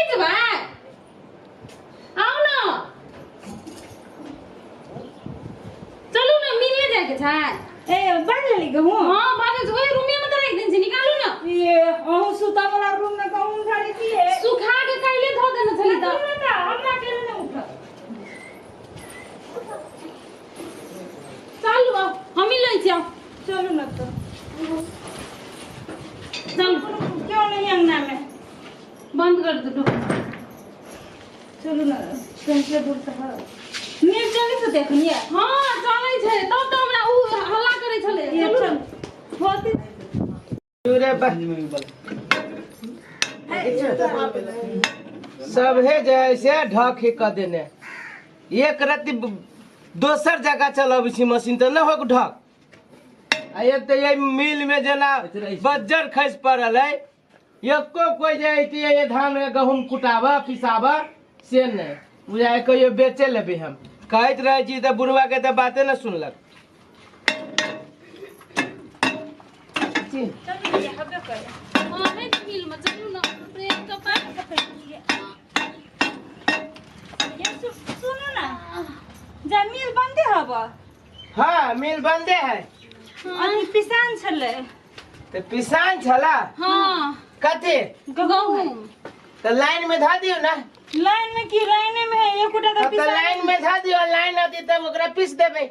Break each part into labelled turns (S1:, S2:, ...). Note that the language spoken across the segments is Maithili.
S1: नहि जेबै? आउ ने, चलू ने, मिलने जायके छै।
S2: ए, बाजि लेली गहूँ?
S1: हाँ, बाजल छै। ओहि रूमे में तऽ राखि देने छी, निकालू ने।
S2: ये अहूँ सुता वाला रूम में गहूँ झाड़ी छियै?
S1: सुखा के काल्हि धो देने छली तऽ।
S2: तऽ हमरा के नहि उठत।
S1: चलू आउ, हमही लै छी, आउ।
S2: चलू ने तऽ।
S1: चलू।
S2: क्यों नहीं अंगना में
S1: बंद कर दो।
S2: चलू ने, कैसे दूर तक मिल चली से देखनिए।
S1: हाँ, चलै छै, तब तऽ हमरा उ हल्ला करै छलै।
S2: ये
S1: चलू।
S2: चल होती।
S3: रे सभे जे है से ढक ही कऽ देने। एक रत्ती दोसर जगह चलबै छी मशीन तऽ नहि होक ढक। आ एक तऽ एहि मिल में जेना बज्जर खसि पड़ल है, एको कोइ जे अइतियै ये धान गहूम कुटाबऽ पिसाबऽ से नहि बुझाइ। कहियो बेचे लेबै हम कहैत रहै छी तऽ बुढ़वा के तऽ बाते नहि सुनलक।
S2: चलू ये हबे करे।
S1: हाँ, है तऽ मिल में, चलू ने प्रेम के पास।
S2: ये सुनू ना, जा मिल बंदे हब?
S3: हाँ, मिल बंदे है।
S2: अथी पिसान छलै।
S3: तऽ पिसान छला?
S1: हाँ।
S3: कथी?
S1: गहूम।
S3: तऽ लाइन में धऽ दियौ ने।
S2: लाइन में की, लाइने में है एकोटा तऽ
S3: तऽ
S2: पिसान।
S3: लाइन में धऽ दियौ, लाइन अथी तब ओकरा पीस देबै।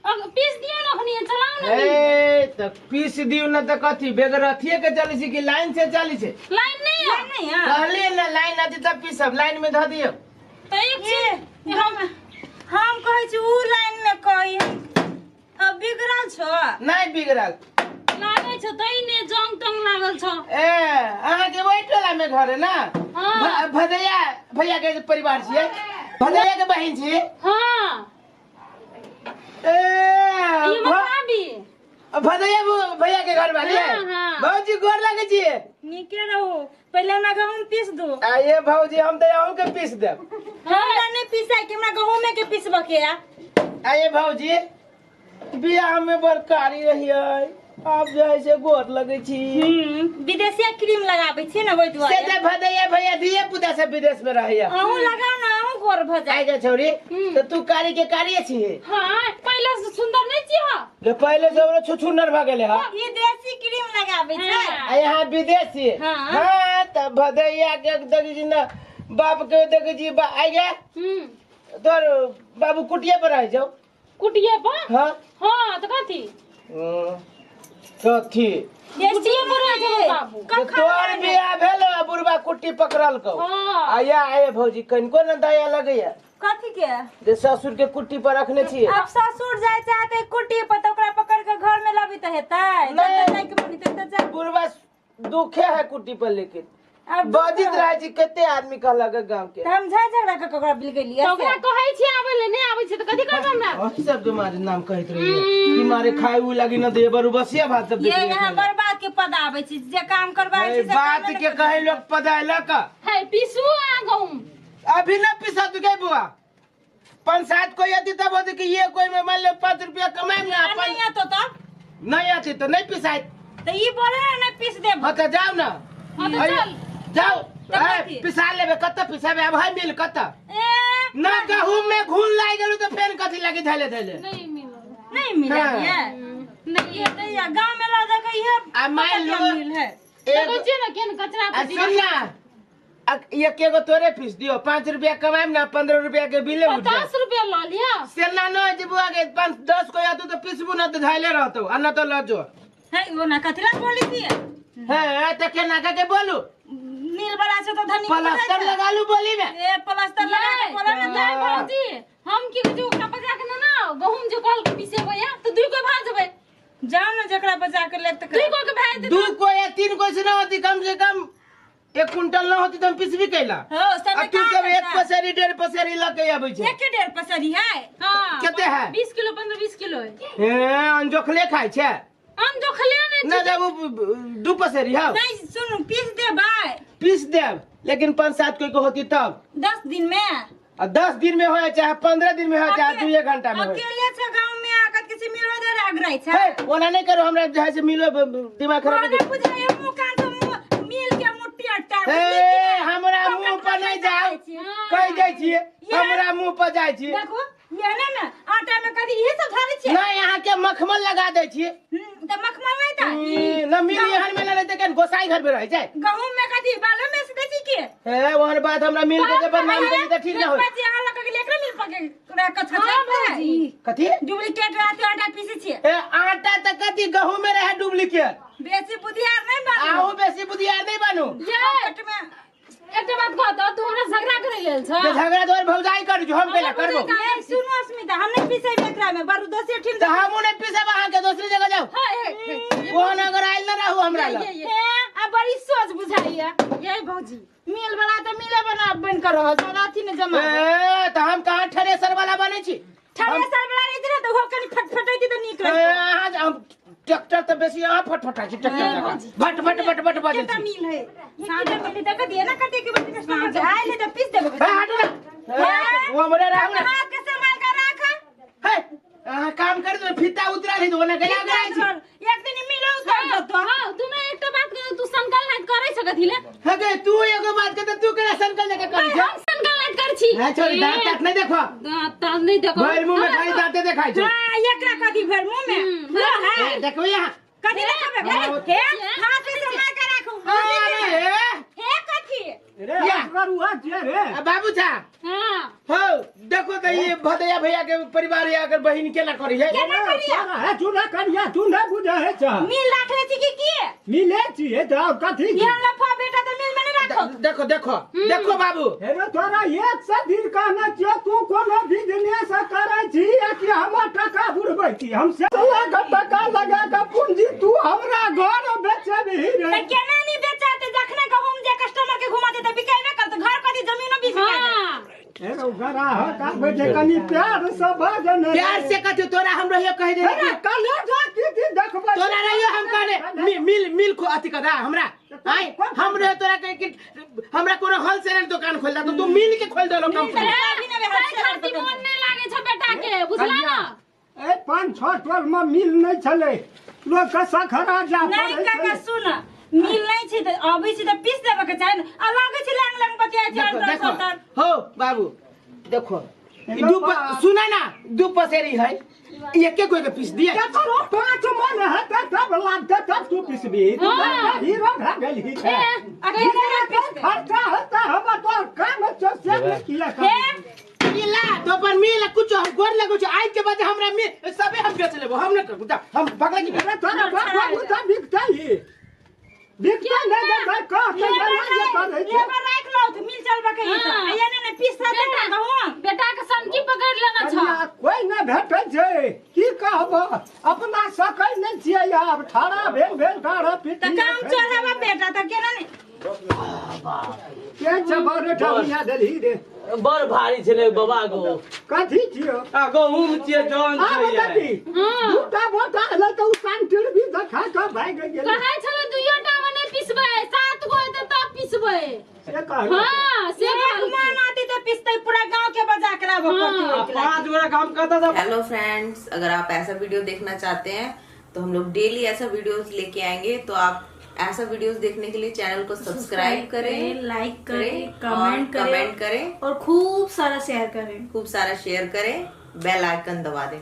S1: अब पीस दियौ ने, अखनी चलाउ ने मिल।
S3: ए, तऽ पीस दियौ ने तऽ कथी बेगर अथिये के चलै छै कि लाइन से चलै छै?
S1: लाइन नहीं है।
S2: लाइन नहीं है।
S3: कहलियै ने लाइन अथी तब पीसब, लाइन में धऽ दियौ।
S1: तऽ एक
S2: ये
S1: चीज
S2: हम कहै छी उ लाइन में कही, अब बिगड़ल छो?
S3: नहि बिगड़ल।
S1: लागै छौ तै ने जंग तंग लागल छौ।
S3: ए, अहाँके ओहि टोला में घर है ना?
S1: हाँ।
S3: भदैया भैया के परिवार छियै, भदैया के बहिन छियै?
S1: हाँ।
S3: ए,
S1: ये मत भाभी।
S3: भदैया भैया के घर वाली है?
S1: हाँ, हाँ।
S3: भौजी, गोर लगे छियै।
S2: नीके रहू। पहिले हमरा गहूम पीस दू।
S3: आ ये भौजी, हम तऽ अहूँ के पीस देब।
S2: हमरा नहीं पीसाय के, हमरा गहूमे के पीसबऽ के आ।
S3: आ ये भौजी, बियाह में बड़ कारी रहियै, आब जे है से गोर लगे छी।
S2: विदेशिया क्रीम लगाबै छी ने, ओहि
S3: से
S2: दुआरे।
S3: तऽ भदैया भैया धिये पुता सब विदेश में रहैया।
S2: अहूँ लगाउ ने, अहूँ गोर भऽ जाय।
S3: आइ गे छौरी, तऽ तू कारी के कारिये छी।
S1: हाँ, पहिले से सुंदर नहीं छी। हाँ।
S3: जे पहिले से हमरा छुछुनर भऽ गेलै हँ।
S2: ई देसी क्रीम लगाबै छै।
S1: हाँ।
S3: आ यहाँ विदेशी।
S2: हाँ।
S3: हाँ, तऽ भदैया के देखै छी ने, बाप के देखै छी आइ गे। तोर बाबू कुटिया पर रहै छौ?
S1: कुटिया पर।
S3: हाँ।
S1: हाँ, तऽ कथी?
S3: कथी?
S1: कुटिया पर रहै छौ बाबू।
S2: कखन?
S3: तोर बियाह भेल आ बुढ़बा कुट्टी पकड़लकौ।
S1: हाँ।
S3: आ या आये भौजी, कनिको ने दया लगैया?
S2: कथी के?
S3: जे ससुर के कुट्टी पर रखने छियै।
S2: अब ससुर जाय चाहते कुटी पर तऽ ओकरा पकड़ के घर में लबी तऽ हेतै?
S3: नहीं।
S2: जतऽ जाइके मोन हेतै तऽ जा।
S3: बुढ़बा दुखे है कुट्टी पर, लेकिन
S2: अब
S3: बजित रहै छी। कते आदमी कहलक गाँव के।
S2: तऽ हम झाइ झगड़ा कऽ के ओकरा बिल गेलियै।
S1: तऽ ओकरा कहै छी आबै ले, नहि आबै छै तऽ कथी करबै हमरा?
S3: अही सब तुम्हारे नाम कहैत रहिए कि मारे खाए उ लगी न दे बरु बसिया भात सब
S2: ये
S3: देखलियै
S2: यहाँ
S3: खाय ला।
S2: बर्बाद के पद आबै छी जे काम करबाबै
S3: ए,
S2: छी से
S3: बात
S2: कामे
S3: के
S2: नहि।
S3: कहे लोग पदायलक।
S1: है, पीसू आ गहूम।
S3: अभी न पिसा तू के बुआ, पंचायत कोई आती तब होती कि ये कोई में मान लो 5 रुपया कमाए ना।
S2: आ
S3: अपन
S2: नहीं आतो तब?
S3: नहीं आती तो नहीं पिसाई।
S2: तऽ ई बोले ने नहीं पीस देब।
S3: हाँ, तो जाओ ना।
S1: हाँ, तो
S3: अरे,
S1: चल।
S3: जाओ।
S2: तो
S3: ए,
S2: कथी?
S3: पिसा लेबे कत पिसाबे? अब है मिल कत?
S2: ए।
S3: ना गहूम में घुन लाग गेलू तो फेन कथी लगी धैले धैले?
S1: नहीं मिलल।
S2: नहीं मिला।
S3: हाँ।
S2: ये
S1: नहीं।
S2: ये तऽ या गाँव में लऽ जाके इहे
S3: आ मान लो
S2: मिल है।
S1: देखै
S3: एक
S1: छियै ने केहन कचरा
S3: आ
S1: पेटी।
S3: सुन ना, एक एगो तोरे पीस दियो, 5 रुपया कमाएम ना, 15 रुपया के बिले उठ जाए।
S1: 50 रुपया लऽ लिअ।
S3: से ना न जे बुआ के 5 10 कोई आतू तो पिसबू ना तो धैले रहतो आ ना तो लजो।
S2: है, ओ ना कथी ला बोली थी?
S3: है, त केना के के बोलू?
S2: मिल वाला छै तऽ धनी के
S3: प्लास्टर
S2: बुझाइ छै।
S3: लगा लू बोली में।
S2: ए, प्लास्टर लगा के बोला ने।
S1: ये भौजी, हम की कहै छी, ओकरा बजा के ना ना गहूम जे कहल के पिसेबै या तऽ दुइ कोइ भए जेबै।
S2: जाओ ना, जकरा बजा के लेब तऽ
S1: दुइ गो के भए जेतै।
S3: दू कोई या तीन कोई से ना होती, कम से कम 1 कुंटल ना होती तो हम पिसबी कैला?
S2: हो
S3: आ
S2: समय
S3: तू सब 1 पसेरी 1.5 पसेरी लऽ के आबै छै।
S2: एक 1.5 पसरी है।
S1: हाँ।
S3: कते है?
S1: 20 किलो, 15-20 किलो है।
S3: हे, अनजोखले खाइ छै।
S1: हम जो खले नहीं।
S3: ना जब 2 पसेरी हौ।
S2: नहीं, सुनू, पीस देबै?
S3: पीस देब, लेकिन पाँच सात कोई के होती तब।
S2: 10 दिन में।
S3: आ 10 दिन में हो, चाहे 15 दिन में हो, चाहे 2 घंटा में हो।
S2: अकेले छै गाँव में, आकत किसी मिलो दे आग्रह छै।
S3: हे, ओना नहीं करो, हमरा जे है से मिलो दिमाग खराब
S2: कोना बुझाय मुँह कान से मुँह मिल के मुट्ठी अट्टा।
S3: हे, हमरा मुंह पर जाइ छी।
S2: देखू ये ने ने आटा में कथी इहे सब धरै छियै।
S3: नहीं, अहाँ के मखमल लगा दै छी।
S2: तऽ मखमल नहि तऽ
S3: न मिल एहन में न रहते केन गोसाई घर में रह जाए।
S2: गहूम में कथी बालो में से दै छी के?
S3: ए ओहन बात हमरा मिल के जे बदनाम करी तऽ ठीक न होई।
S2: बच्चे अहाँ लग के एकरा मिल पके कछ कछ
S1: हाँ, भौजी।
S3: कथी
S2: डुप्लीकेट रहते आटा पीसे छियै।
S3: ए आटा तऽ कथी गहूम में रहे डुप्लीकेट।
S2: बेसी बुधियार नहीं बनू।
S3: आहू बेसी बुधियार नहीं बनू।
S1: ये
S2: पेट में
S1: एकटा बात कह तऽ तू हमरा झगड़ा करै लेल छ।
S3: जे झगड़ा तोहर भौजाई करू जो हम केला करबो।
S2: ए, सुनू अस्मिता, हम नहीं पीसे एकरा में बरु दोसर ठीम
S3: तऽ हमहूँ नहीं पीसब, अहाँ के दोसरी जगह जाउ।
S1: हे, हे, हे।
S3: ओहन अगर आयल न रहू हमरा लग।
S1: ये, ये।
S2: ए, आ बड़ी सोच बुझाइया
S1: ये भौजी
S2: मिल वाला तऽ मिले बना बन कर रह सारा अथी ने जमा।
S3: ए तऽ हम कहाँ थ्रेसर वाला बनै छी?
S2: थ्रेसर वाला रहै ने तऽ ओहो कनि फटफटैती तऽ नीक
S3: ए,
S2: रहै।
S3: अहाँ जे हम ट्रैक्टर तऽ बेसी अहाँ फटफटाइ छी ट्रैक्टर जकाँ। भट भट भट भट बजै
S2: केटा
S3: छी।
S2: मिल है केटा मिल है देखऽ दिए ना कते के बड़ी कस्टमर के आयल है तऽ पीस देबै।
S3: ए, हटू ना। ए, ओ हमरे राहु ना।
S2: हाथ के संभाल के राख।
S3: हे, अहाँ काम कर दो फीता उतरा रही ओना गला गला छी।
S2: एक दिन मिलो उतर जतो।
S1: हाँ, तू मैं एकटा बात कह, तू सनकल नाच करै छ कथी ले?
S3: हे गे, तू एगो बात कर तू केना सनकल जका करै छ?
S1: हम सनकल नाच कर छी।
S3: हे छोरी, दांत तात नहीं देखो।
S1: दांत तात नहीं देखो।
S3: भरि मुंह में खाली दांते देखाइ छौ।
S2: हां, एकरा कथी भरि मुंह में?
S1: हम्म।
S2: लो है।
S3: ए, देखो यहाँ।
S2: कथी देखबै?
S3: हाँ,
S2: हे, हाथ से संभाल के राखू।
S3: अरे,
S2: हे कथी?
S4: रे
S3: या।
S4: असगरुआ छियै रे।
S3: आ, बाबू छा।
S1: हाँ।
S3: हो, देखो तो ये भदैया भैया के परिवार या अगर बहिन केना करी है?
S2: केना करिया?
S4: तोरा है चूना करिया, तू नहि बुझै है छा।
S2: मिल राखले छी की की?
S4: मिले छियै तऽ आओर कथी?
S2: ये लफा बेटा तऽ मिल में नहीं राखो।
S3: देखो देखो देखो बाबू।
S4: हे रे तोरा एक से दिन कहना छियौ, तू कोनो बिजनेस करै छी या कि हमर टका बुड़बै छी? हम से लाख टका लगा कऽ पूंजी तू हमरा घर बेचबही रे।
S2: तऽ केना नहीं बेचाते? जखने गहूम जे कस्टमर के घुमा देते बिकेबे करते, घर कथी जमीनो बिक जाए।
S1: हाँ।
S4: हे रौ ग्राहक आबै छै कनी प्यार से बाजन रे।
S3: प्यार से कथी तोरा हम रहियो कहि दे।
S4: हे रे कलेजा की की देखबै?
S3: तोरा रहियो हम कहने मिल मिल को अथी कदा हमरा। आय हम रहियो तोरा कहि कि हमरा कोनो होलसेलर दुकान खोल दा तो तू मिल के खोल देलो कंपनी।
S1: खाती मोन नहीं लागे छ बेटा के, बुझला ना?
S4: ए 5-6 टोल में मिल नहीं छलै, लोक के सखरा जा
S2: नहीं
S4: पड़ै
S2: काका
S4: छलै।
S2: सुन, मिल नहीं छै तऽ अबै छै तऽ पीस देबऽ के चाही ने। आ लागै छै लांग लांग बतियाइ छै
S3: देखो
S2: अल्टर
S3: देखो
S2: सल्टर।
S3: हो बाबू देखो,
S4: हेलो,
S3: दू
S4: बाप।
S3: सुना ना, दू पसेरी है, एके कोई के पीस दिए।
S4: केकरो 5 मन हेतै तब लागतै तब तू पिसबी। तू
S1: हाँ।
S4: हीरो भए गेलही छै।
S1: ए,
S2: अगर
S4: हीरो के खर्चा हेतै हमर तोहर काम छौ से नहि किया
S2: हे,
S4: करबी?
S3: मिला तो अपन मिल कुछ हम गोर लगो छौ आज के बाद हमरा मिल सबे हम बेच लेबो, हम न करबो जा, हम पकड़ के
S4: अरे तोरा बाप बाबू तऽ बिकतै ही। बिकतै नहि तऽ कह तऽ
S2: लेबर
S4: जे करै छै।
S2: लेबर राखि लौ तऽ मिल चलबऽ के ही तऽ।
S1: हाँ।
S2: आ एने ने पीस देतै
S1: बेटा,
S2: गहूम।
S1: बेटा के सनकी पकड़ लेना छ।
S4: कनिया कोइ नहि भेटै छै, की कहब, अपना सकै नहि छियै आब, ठाढ़ा भेल भेल ठाढ़ा पीटी।
S2: तऽ काम चढ़ाबऽ बेटा तऽ केना ने?
S4: के छै बड़ ठमिया देलही रे?
S5: बड़ भारी छलै बाबा गो।
S4: कथी छियौ?
S5: आ गहूम छियै जौन
S4: आब
S5: छियै।
S4: कथी?
S1: हाँ।
S4: दूटा बोटा एलै तऽ ओ सांटिर भी देखा कऽ भागि गेलै।
S1: कहै छलै दुइयोटा मे नहि पिसबै, 7 गो हेतै तब पिसबै।
S4: से कहलकै।
S1: हाँ, से
S2: एक
S1: कहलकै।
S2: मन आती तऽ पिसतै, पूरा गांव के बजा के लाबऽ
S1: हाँ।
S2: पड़तै ओहिके लागि।
S5: 5 गोरा काम करता था।
S6: हेलो फ्रेंड्स, अगर आप ऐसा वीडियो देखना चाहते हैं तो हम लोग डेली ऐसा वीडियोस लेके आएंगे, तो आप ऐसा वीडियोस देखने के लिए चैनल को सब्सक्राइब करें,
S7: लाइक करें,
S6: और
S7: कमेंट करें
S6: कमेंट करें
S7: और खूब सारा शेयर करें,
S6: खूब सारा शेयर करें, बेल आइकन दबा दें।